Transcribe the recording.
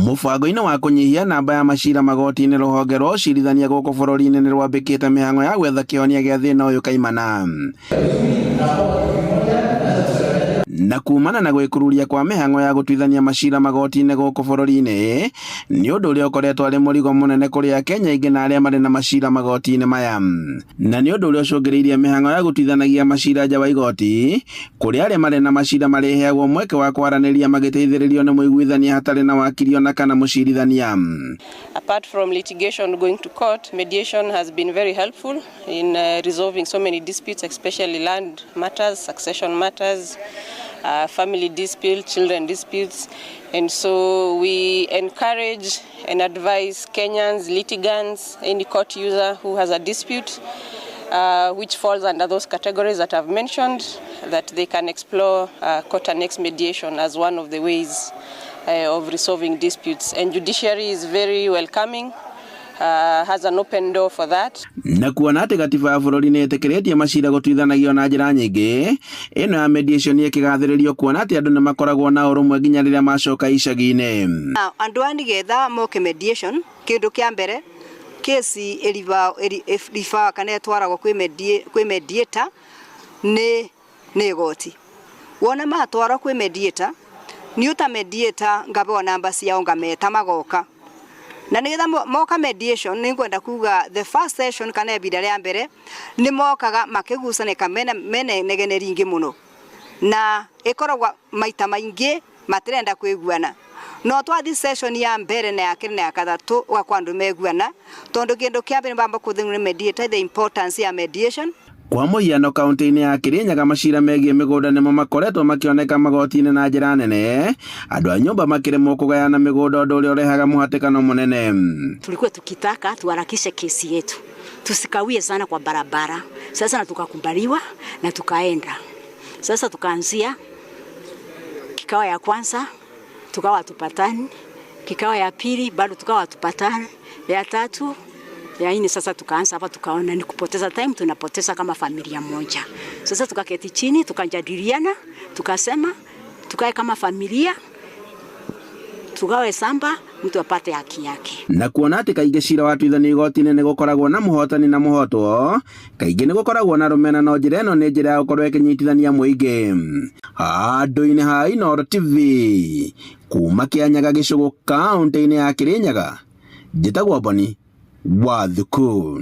Mũbango-inĩ wa kũnyihia namba ya macira magoti-inĩ, rũhonge rwa ũcirithania gũkũ bũrũri-inĩ nĩ rwambĩkĩte mĩhang'o ya gwetha kĩhonia gĩa thĩna ũyũ kaimana. Na kumana na gwĩkururia kwa mĩhang'o ya gũtuithania macira magoti-inĩ gũkũ bũrũri-inĩ, nĩ ũndũ ũrĩa ũkoretwo arĩ mũrigo mũnene kũrĩ Akenya aingĩ na arĩa marĩ na macira magoti-inĩ maya. Na nĩ ũndũ ũrĩa ũcũngĩrĩirie mĩhang'o ya gũtuithanagia macira nja wa igoti, kũrĩa arĩa marĩ na macira marĩheagwo mweke wa kwaranĩria magĩteithĩrĩrio nĩ mũiguithania hatarĩ na wakiri ona kana mũcirithania. Apart from litigation going to court, mediation has been very helpful in resolving so many disputes, especially land matters, succession matters, family disputes, children disputes. And so we encourage and advise Kenyans, litigants, any court user who has a dispute which falls under those categories that I've mentioned, that they can explore court annex mediation as one of the ways of resolving disputes. And judiciary is very welcoming, has an open door for that. Na kuona atĩ gatiba ya bũrũri nĩ ĩtĩkĩrĩtie macira gũtuithanagio na njĩra nyingĩ, ĩno ya mediation ĩkĩgathĩrĩrio kuona atĩ andũ nĩ makoragwo na ũrũmwe nginya rĩrĩa macoka icagi-inĩ. Andũ aya nĩgetha moke mediation, kĩndũ kĩa mbere, kesi ĩriba kana ĩtwaragwo kwĩ mediator nĩ igoti. Wona matwarwo kwĩ mediator, niĩ ta mediator ngabewa namba ciao, ngameta magoka. Na nigetha moka mediation, nĩ ngwenda kuga the first session kana ibinda rĩa mbere nĩ mokaga makĩgucanĩka, mena inegene ringĩ mũno, na ĩkoragwo maita maingĩ matirenda kwĩguana. No twathi session ya mbere na ya kerĩ na ya kathatũ, ũgakora andũ meguana, tondũ kĩndũ kĩa mbere bamba kũthimwo nĩ mediator the importance ya mediation. Kwa mũhiano, kaunti-inĩ ya Kirinyaga, macira megiĩ mĩgũnda nĩmo makoretwo makĩoneka magoti-inĩ na njĩra nene, andũ a nyũmba makĩremwo kũgayana mĩgũnda, ũndũ ũrĩa ũrehaga mũhatĩkano mũnene. Tulikuwa tukitaka tuharakishe kesi yetu, tusikawie sana kwa barabara. Sasa na tukakubaliwa na tukaenda. Sasa tukaanzia kikao ya kwanza, tukawa tupatani, kikao ya pili bado tukawa tupatani, ya tatu, ya nne. Sasa tukaanza hapa, tukaona ni kupoteza time, tunapoteza kama familia moja. Sasa tukaketi chini, tukajadiliana, tukasema tukae kama familia, tugawe shamba, mtu apate haki yake. Na kuona atĩ kaingĩ cira watuithanio igoti-inĩ nĩ gũkoragwo na mũhotani na mũhotwo, kaingĩ nĩ gũkoragwo na rũmena, no njĩra ĩno nĩ njĩra ya gũkorwo ĩkĩnyitithania mũingĩ. Handũ-inĩ ha Inooro TV, kuma Kĩanyaga gĩcũgũ, kaũntĩ-inĩ ya Kĩrĩnyaga, njĩtagwo Boni wa Thuku.